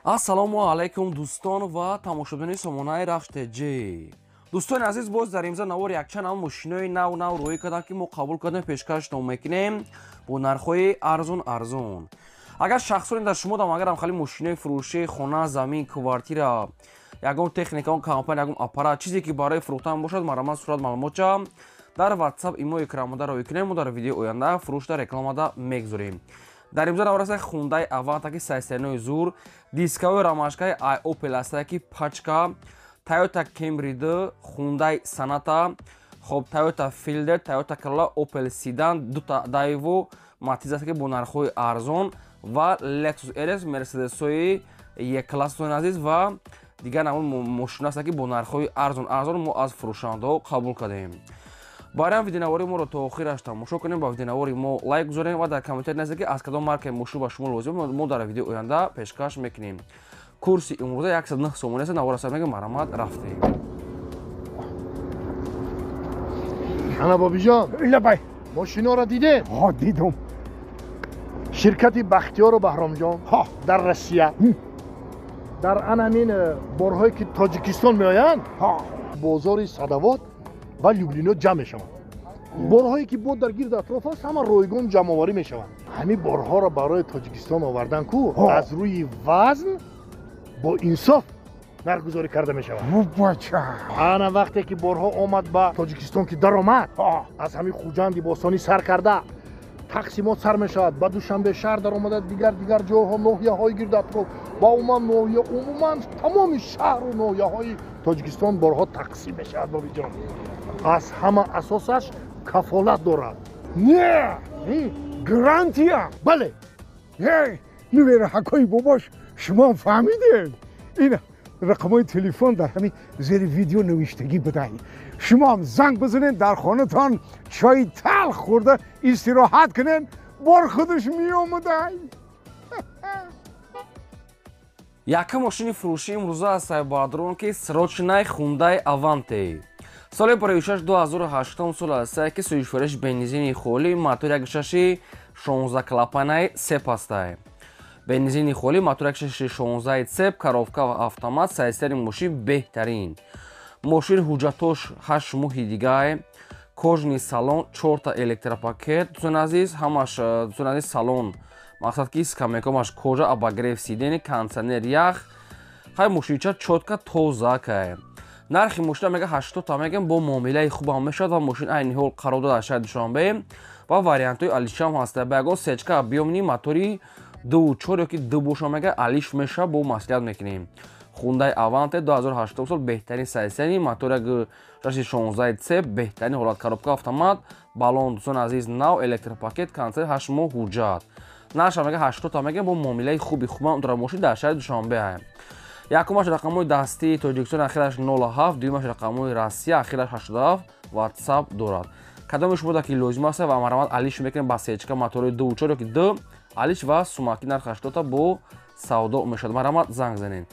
Ассалому алайкум дӯстон ва тамошобинони сомонаи Рахш ТЖ. Дӯстони азиз, боз дар имза навор якчанд ам мошинои нав нав рӯй кардам, ки мо қабул кардем, пешкаштон мекунем бо нархҳои арзон арзон. Агар шахсоне дар шумо дам агарам хали мошинои фурӯши хона, замин, квартира, ягон техника, он компания, ягон аппарат, чизе ки барои фурӯхтан бошад, марҳамат сурат маълумотча дар WhatsApp имо экранмода рӯй кунем, мо дар видеои оянда фурӯшда рекламада мегузорем. Дар имза навраса Хундай Аванта, ки сайстеринои зур, дискаҳои рамашкаи Opel астая, ки пачка, Toyota Camry 2, Hyundai Sonata, хоб Toyota Fielder, Toyota Corolla, Opel Sedan, дута Daewoo, Matiz аст, ки бо нархҳои арзон ва Lexus RS, Mercedes-ҳои E-класс азиз ва дигар намуд мошина аст, ки бо нархҳои арзон арзон мо аз фурӯшандаҳо қабул кардем. Барои видеонавори моро то охираш тамошо кунем, ба видеонавори мо лайк гузорем ва дар комментарий нависед, ки аз кадом маркаи мошин ба шумо лозим, мо дар видеои оянда пешкаш мекунем. Курси имрӯза 109 сомонӣ аст. Навор аст, мегӯям, марҳамат, рафтем. Ана бобиҷон. Лабай. Мошиноро дидем? Ҳо, дидум. Ширкати Бахтиёру Баҳромҷон дар Россия дар ан ҳамин борҳое ки Тоҷикистон меоянд, бозори Садавод ва Люблино ҷамъ мешаванд. Борҳое ки бо дар гирд атроф аст, ҳама ройгон ҷамъоварӣ мешаванд. Ҳамин борҳоро барои Тоҷикистон овардан ку аз рӯи вазн бо инсоф нархгузорӣ карда мешавад. Бача. Ана вақте ки борҳо омад ба Тоҷикистон, ки даромад, аз ҳамин Хуҷанди бостонӣ сар карда тақсимот сар мешавад, ба Душанбе шаҳр даромада, дигар дигар ҷойҳо, ноҳияҳои гирд атроф ва умуман ноҳия, умуман тамоми шаҳру ноҳияҳои Тоҷикистон борҳо тақсим мешавад. Бобиҷон, аз ҳама асосаш кафолат дорад. Не, гарантия. Бале. Нувераҳакои бобош, шумоам фаҳмидед, ин рақамҳои телефон дар ҳамин зери видео навиштагӣ будай. Шумоам занг бизанед, дар хонатон чойи талх хӯрда истироҳат кунед, бор худаш меомадай. Якум мошини фурӯши имрӯза аз сайбадрон, ки срочный Хундай Аванте. Соли 56 2008 сол аст, ки сӯишфуреш бензини холӣ, мотор 1.6 16 клапанаи сеп ҳастай. Бензини холӣ, мотор 1.6 16 цеп, коробка ва автомат, сайстери мошин беҳтарин. Мошин ҳуҷҷатош 8 моҳи дигай, кожаный салон, чорта электропакет, дӯстони азиз, ҳамаш, дӯстони азиз, салон мақсад ки скамейкомаш кожа, обогрев сиденья, кондиционер, ях, хай мошинча чётко тоза кай. Нархи мошина мега 80 та мегем, бо муомилаи хуб ҳам мешавад ва мошин айни ҳол қарор дорад дар шаҳри Душанбе ва вариантҳои алишам ҳаста. Ба ягон сечка объёмни мотори 2.4 ёки 2 боша, мега алиш мешавад, бо маслиҳат мекунем. Хундай Аванте 2008 сол, беҳтарин сайсени, мотор 1.6 16 цеп, беҳтарин ҳолат, коробка автомат, балон, дӯстони азиз, нав, электропакет, кондиционер, 8 моҳ ҳуҷҷат. Нархша мега 80 та мегем, бо муомилаи хуби хубам дорад. Мошин дар шаҳри Душанбе. Якумаш рақамҳои дастии Тоҷикистон, ахираш 07, дуюмаш рақамҳои Россия, ахираш 87, WhatsApp дорад. Кадоме шумо ки лозим аст ва марҳамат, алиш мекунем ба сечка мотори 2.4 ёки 2 алиш ва сумаки нарх 80 та бо савдо мешавад. Марҳамат, занг занед.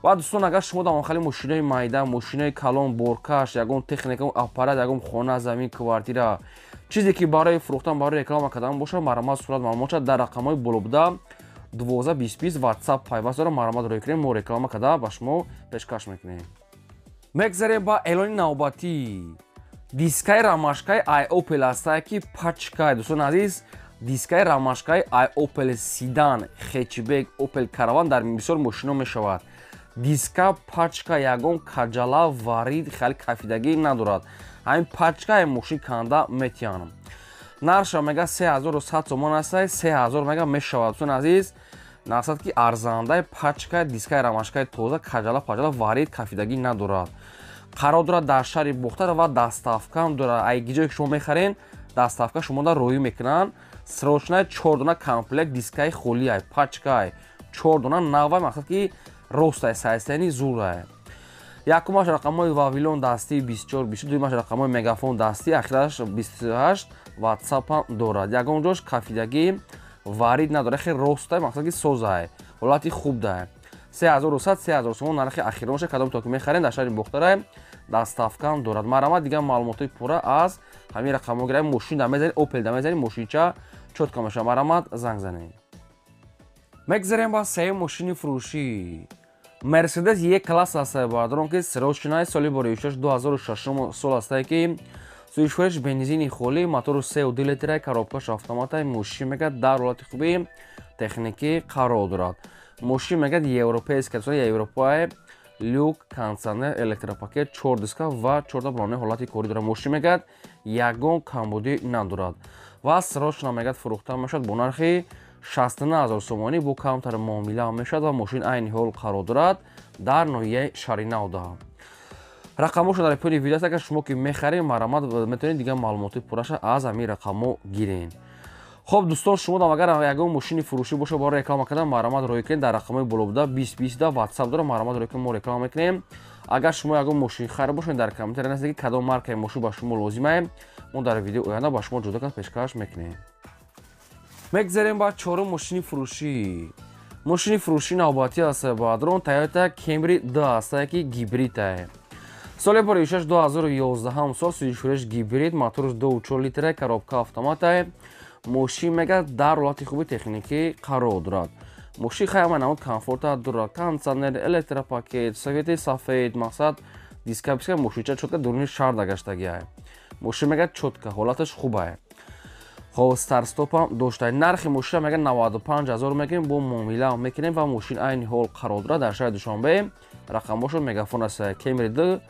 Ва дӯстон, агар шумо дар хали мошинои майда, мошинои калон, боркаш, ягон техника, аппарат, ягон хона, замин, квартира, чизе ки барои фурӯхтан, барои реклама кардан бошад, марҳамат сурат маълумотша дар рақамҳои боло буда 12 20 20 WhatsApp пайваст дорам, марҳамат рӯй кунем, мо реклама карда ба шумо пешкаш мекунем. Мегзарем ба эълони навбатӣ. Дискаи рамашкаи ай Opel астае, ки пачкай, дӯстони азиз, дискаи рамашкаи ай Opel Sedan, хэтчбек, Opel Caravan дар бисёр мошино мешавад. Диска пачка, ягон каҷала, варид, хеле кафидагӣ надорад. Ҳамин пачка мошин канда метиҳанд. Нархша мега 3100 сомон астай, 3000 мега мешавад. Дӯстони азиз, нақсад ки арзандаи, пачка, дискаи рамашкаи тоза, каҷала паҷала, варид, кафидагӣ надорад. Қарор дорад дар шаҳри Бохтар ва доставкаам дорад. Ай ҷое ки шумо мехарен, доставка шумода роӣ мекунанд. Срочный чор дона комплект дискаи холиай, пачкай, чор дона навай, мақсад ки ростай, сайстани зурай. Якумаш рақамҳои Вавилон дастии 24 20, дуюмаш рақамҳои Мегафон дастӣ, ахираш 28, WhatsApp ҳам дорад. Ягон ҷош кафидагӣ, варид надорад, хеле ростай, мақсад ки созай, ҳолати хуб дай. 3100, 3000 сомон нархи ахиронша. Кадом то ки мехарен, дар шаҳри Бохтарай, доставкаам дорад. Марҳамат, дигар маълумотҳои пурра аз ҳамин рақамҳо гирем. Мошин да мезанед, Opel да мезанед, мошинча чётко мешавад. Марҳамат, занг занед. Мегзарем ба сеюм мошини фурӯшӣ. Мерседес Е класс ҳастае, бародарон, ки срочный, соли боришаш 2006 сол ҳастае, ки сӯишфуреш бензини холӣ, мотору 3,2 литра, коробкаш автомата. Мошин мегӯяд, дар ҳолати хуби техникӣ қарор дорад. Мошин мегӯяд, европейская, европае, люк, кондиционер, электропакет, чор диска ва чорта балони ҳолати корӣ дорад. Мошин мегӯяд, ягон камбудӣ надорад ва срочно мегӯяд, фурӯхта мешавад бо нархи 69 000 сомонӣ, бо камтар муомила мешавад ва мошин айни ҳол қарор дорад дар ноҳияи Шаринавда. Рақамҳошо дар поёни видео аст. Агар шумо ки мехаред, марҳамат, метавонед дигар маълумоти пурраша аз ҳамин рақамҳо гиред. Хоб, дӯстон, шумо дам агар ягон мошини фурӯшӣ боша, барои реклама кардан, марҳамат, роҳӣ кунед дар рақамҳои боло буда. 20 20 WhatsApp дора, марҳамат, роҳӣ кунед, мо реклама мекунем. Агар шумо ягон мошинхар бошед, дар комментария нависед, ки кадом маркаи мошин ба шумо лозимае, мо дар видеои оянда ба шумо ҷудо кард пешкаш мекунем. Мегзарем ба чорум мошини фурӯшӣ. Мошини фурӯшӣ навбатӣ аст, бародарон, Toyota Camry 2 ҳастае, ки гибридае, соли боришаш 2011 сол, сӯишфуреш гибрид, моторш 2,4 литра, коробка автоматае. Мошин мегӯяд, дар ҳолати хуби техникӣ қарор дорад. Мошин хайма намуд комфорта дорад: кондиционер, электропакет, свети сафед, мақсад, диска писка, мошинча чётко, дуруни шаҳр дагаштагиае. Мошин мегӯяд, чётко, ҳолаташ хубае. Хоб, старт-стопам дошта. Нархи мошина мегӯяд, 95 ҳазор мегӯем, бо муомила мекунем ва мошин айни ҳол қарор дорад дар шаҳри Душанбе. Рақамҳошо Мегафон аст. Camry 2,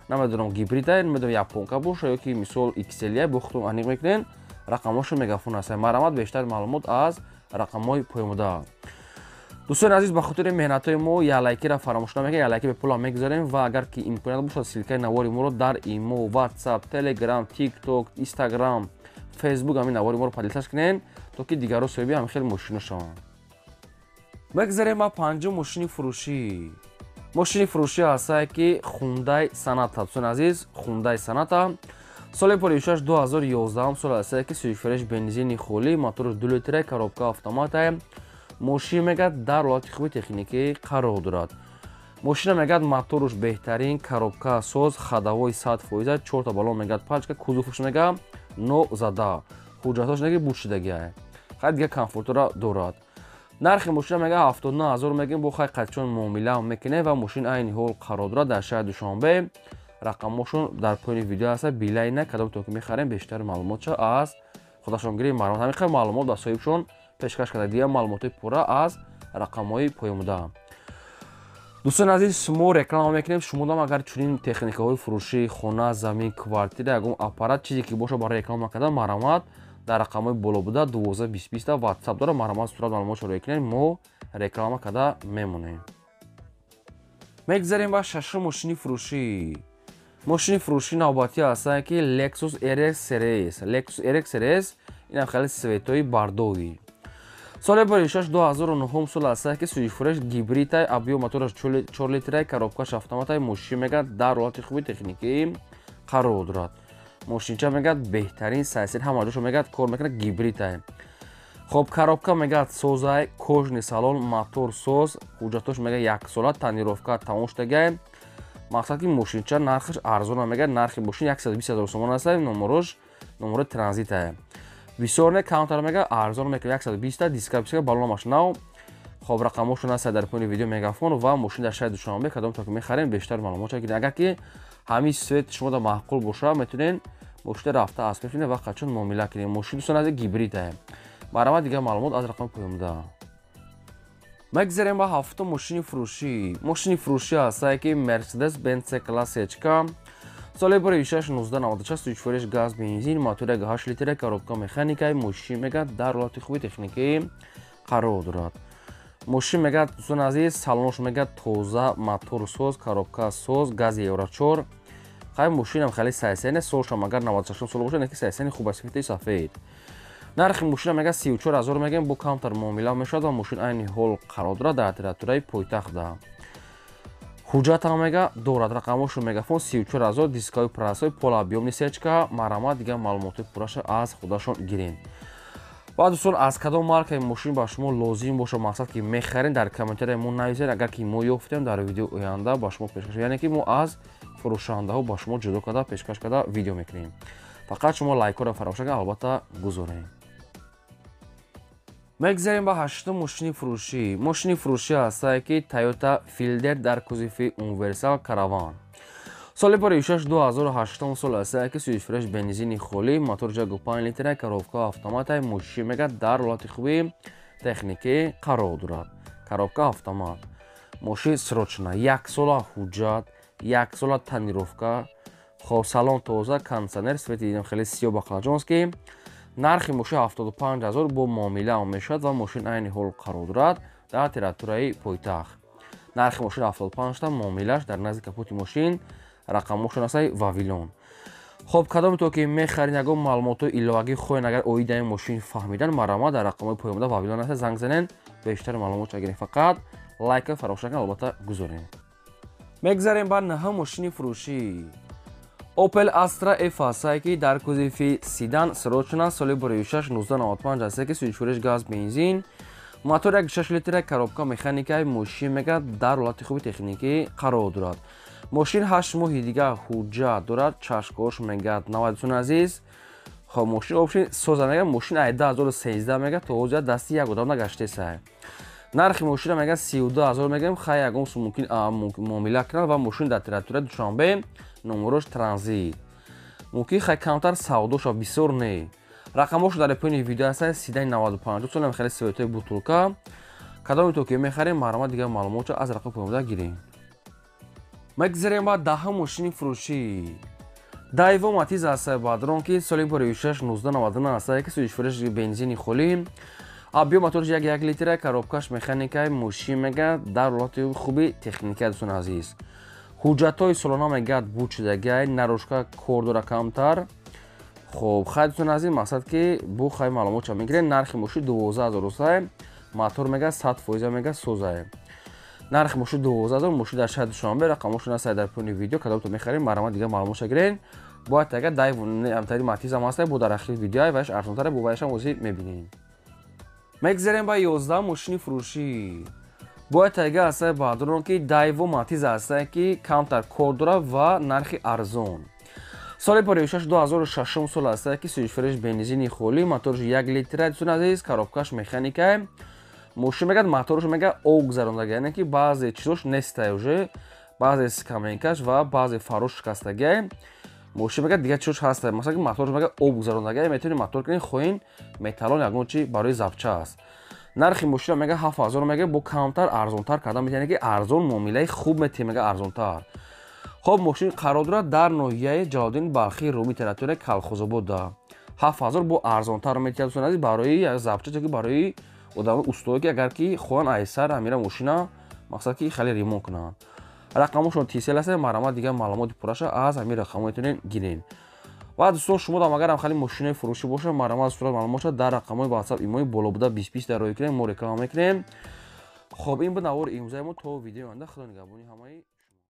намедонам, гибрида, намедонам, японка боша ё ки мисол XL, бо худтон аниқ мекунед. Рақамҳошо Мегафон аст. Марҳамат, бештар маълумот аз рақамҳои поёнбуда. Дӯстони азиз, ба хотири меҳнатҳои мо як лайкира фаромӯш намекунед, як лайки бепула мегузарем ва агар ки имконият бошад, ссылкаи навори моро дар Имо, WhatsApp, Telegram, TikTok, Instagram, Facebook ҳамин навори моро поделиться кунед, то ки дигарро соҳиби ҳамин хел мошино шаванд. Мегзарем ба панҷум мошини фурӯшӣ. Мошини фурӯшӣ ҳастае, ки Хундай Соната. Дӯстони азиз, Хундай Соната, соли поришаш 2011 сол ҳастае, ки сӯишфуреш бензини холӣ, моторш 2 литра, коробка автоматае. Мошин мегӯяд, дар ҳолати хуби техникӣ қарор дорад. Мошина мегӯяд, моторуш беҳтарин, коробка соз, ходовой 100%, чорта балон мегӯяд, пачка, кузовш мегӯяд, но зада, ҳуҷҷатҳош неги буд шудагиае, хай, дигар комфортора дорад. Нархи мошина мегӯяд, 79 ҳазор мегӯем, бо хай қадчон муомила мекунем ва мошин айни ҳол қарор дорад дар шаҳри Душанбе. Рақамҳошон дар поёни видео ҳаста. Билайна кадом то ки мехарем, бештар маълумотша аз худашон гирем. Марҳамат, ҳамин хел маълумот ба соҳибшон пешкаш карда. Дигар маълумотҳои пурра аз рақамҳои поёнбуда. Дӯстони азиз, мо реклама мекунем. Шумо дам агар чунин техникаҳои фурӯшӣ, хона, замин, квартира, ягон аппарат, чизе ки боша, барои реклама кардан, марҳамат, дар рақамҳои боло буда 12 20 20 WhatsApp дора, марҳамат, сурат маълумотшо роя кунед, мо реклама карда мемонем. Мегзарем ба шашум мошини фурӯшӣ. Мошини фурӯшӣ навбатӣ ҳастае, ки Lexus RX RS. Lexus RX RS, инам хеле цветои бордовый, соли боришаш 2009 сол ҳастае, ки сӯишфуреш гибридай, объём мотораш 4 литрай, коробкаш автоматай. Мошин мегӯяд, дар ҳолати хуби техникӣ қарор дорад. Мошинча мегӯяд, беҳтарин сайсир, ҳама ҷошо мегӯяд, кор мекунад, гибридай. Хоб, коробка мегӯяд, созай, кожаный салон, мотор соз, ҳуҷҷатош мегӯяд, яксола, тонировка тамом шудагай. Мақсад ки мошинча нархаш арзона, мегӯяд, нархи мошин 120 ҳазор сомон аст. Номерош номерои транзитае, бисёр не, камтар мегӯяд, арзон мекунад, 120. Диска писка, балонамаш нав. Хоб, рақамҳошон аст дар поёни видео, Мегафон ва мошин дар шаҳри Душанбе. Кадом то ки мехарем, бештар маълумот гиред. Агар ки ҳамин цвет шумо да маъқул боша, метавонед мошина рафта аз мекунед ва қачон муомила кунед. Мошин, дӯстон азиз, гибридае. Марҳамат, дигар маълумот аз рақами поёнбуда. Мегзарем ба ҳафтум мошини фурӯшӣ. Мошини фурӯшӣ ҳастае, ки Мерседес Бенц С класс сечка, соли боришаш 1996, сӯишфуреш газ, бензин, мотори 8 литра, коробка механикаи. Мошин мегӯяд, дар ҳолати хуби техникӣ қарор дорад. Мошин мегӯяд, дӯстони азиз, салонош мегӯяд, тоза, мотор соз, коробка соз, гази Евро 4. Хай, мошинам хеле сайсене, солшам агар 96 сол бошад, неки сайсени хуб аст, сифати сафед. Нархи мошина мегӯяд, 34 ҳазор мегӯем, бо камтар муомила мешавад ва мошин айни ҳол қарор дорад дар территорияи пойтахтда. Ҳуҷҷатам мега дорад, рақамҳошо Мегафон, 34 ҳазор, дискаи прасои полуобъёмный сечка. Марҳамат, дигар маълумотҳои пурраша аз худашон гирем. Ва дӯстон, аз кадом маркаи мошин ба шумо лозим боша, мақсад ки мехарем, дар комментария мо нависед. Агар ки мо ёфтем, дар видеои оянда ба шумо пешкаш, яъне ки мо аз фурӯшандаҳо ба шумо ҷудо карда пешкаш карда видео мекунем. Фақат шумо лайкҳоро фаромӯш накунед, албатта, гузорем. Мегзарем ба ҳаштум мошини фурӯшӣ. Мошини фурӯшӣ ҳастае ки Toyota Fielder дар кузови универсал караван. Соли 2006 2008 сол ҳастае ки сӯзишфурӯш бензини холӣ, мотор 1.5 литра, коробка автомата, мошин мега дар ҳолати хуби техникӣ қарор дорад. Коробка автомат. Мошин срочно, як сола ҳуҷҷат, як сола тонировка, хоб салон тоза, кондиционер, свети дидем хеле сиёҳ бақлаҷонский. Нархи мошин 75 000 бо муомила мешавад ва мошин айни ҳол қарор дорад дар территорияи пойтахт. Нархи мошин 75 та, муомилаш дар назди капоти мошин, рақамошон астаи Вавилон. Хоб кадоме то ки мехарин ягон маълумотҳои иловагӣ хоҳен агар оиди ин мошин фаҳмидан, марҳамат дар рақамҳои поёнбуда Вавилон аста занг занен, бештар маълумот агирен. Фақат лайка фаромӯш накунед, албатта гузорен. Мегзарем ба наҳум мошини фурӯшӣ. Opel Astra F ҳастае ки дар кузови седан срочно соли 2006 1995 ҳастае ки сӯзишфурӯш газ бензин, мотор 1.6 литра, коробка механикаи, мошин мега дар ҳолати хуби техникӣ қарор дорад. Мошин 8 моҳи дигар ҳуҷҷат дорад, чашкош мега навадисони азиз. Хоб мошин обшин соза мега, мошин ай 2013 мега то ҳозир дасти як одам нагаштесай. Нархи мошина мега 32 000 мегӯем, хай ягон сум мумкин муомила кунад ва мошин дар территорияи Душанбе, номерош транзит. Мумкин хай камтар савдо шава, бисёр не. Рақамҳошо дар поёни видео ҳастанд, седани 95 солам хеле светои бутулка. Кадоме то ки мехарем, марҳамат дигар маълумотро аз рақами поёнбуда гирем. Мегзарем ба даҳум мошини фурӯшӣ. Дайво Матиз ҳастае бадрон ки соли 2006 1999 ҳастае ки сӯзишфурӯш бензини холӣ, объём моторш 1.1 литра, коробкаш механикаи, мошин мега дар ҳолати хуби техникӣ дӯстони азиз. Ҳуҷҷатҳои солона мегӯяд буд шудагиай, нарушка кор дора камтар. Хоб хай дӯстони азиз, мақсад ки бу хай маълумотша мегирем. Нархи мошин 12 000 русай, мотор мега 100% мега созае. Нархи мошин 12 000, мошин дар шаҳри Душанбе, рақамҳошон ҳастанд дар поёни видео, кадомто мехарем, марҳамат дигар маълумотша гирен. Бояд агар Дайво амтари Матиз ҳам ҳастае, бо дар ахири видеои ваяш арзонтаре, бо ваяшам ҳозир мебинем. Мегзарем ба 11 мошини фурӯшӣ. Бояд тайга ҳастае баъдрон ки Дайво Матиз ҳастае ки камтар кор дорад ва нархи арзон. Соли 2006 2006 сол ҳастае ки сӯзишфурӯш бензини холӣ, моторш 1 литра, дӯстони азиз, коробкаш механикае. Мошин мегӯяд моторш мега об гузарондага, яъне ки баъзе чизош нестае уже, баъзе скамейкаш ва баъзе фарош шикастагиае. Мошин мегӯяд дигар чизош ҳастае, масалан ки моторш мега об гузарондагиае, метавонед мотор кунед, хоҳин металлон ягон чи барои запча аст. Нархи мошина мега 7000 мега, бо камтар арзонтар карда метавонед ки арзон муомилаи хуб метиҳед мега арзонтар. Хоб мошин қарор дорад дар ноҳияи Ҷалолиддини Балхӣ, Румӣ, территорияи Калхозобода. 7000 бо арзонтар метиҳад дӯстони азиз барои запча ки барои одамои устое ки агар ки хоҳанд айсар ҳамира мошина мақсад ки хеле ремонт кунанд. Рақамҳошон тисел ҳастанд, марҳамат дигар маълумоти пурраша аз ҳамин рақамҳо метавонед гиред. Ва дӯстон, шумо дам агарам хеле мошинаи фурӯшӣ бошад, марҳамат сурат маълумотша дар рақамҳои WhatsApp имои боло буда 20 дар роҳӣ кунед, мо реклама мекунем. Хоб ин буд навори имрӯзаи мо. То видеои оянда, Худо нигаҳбони ҳамаи.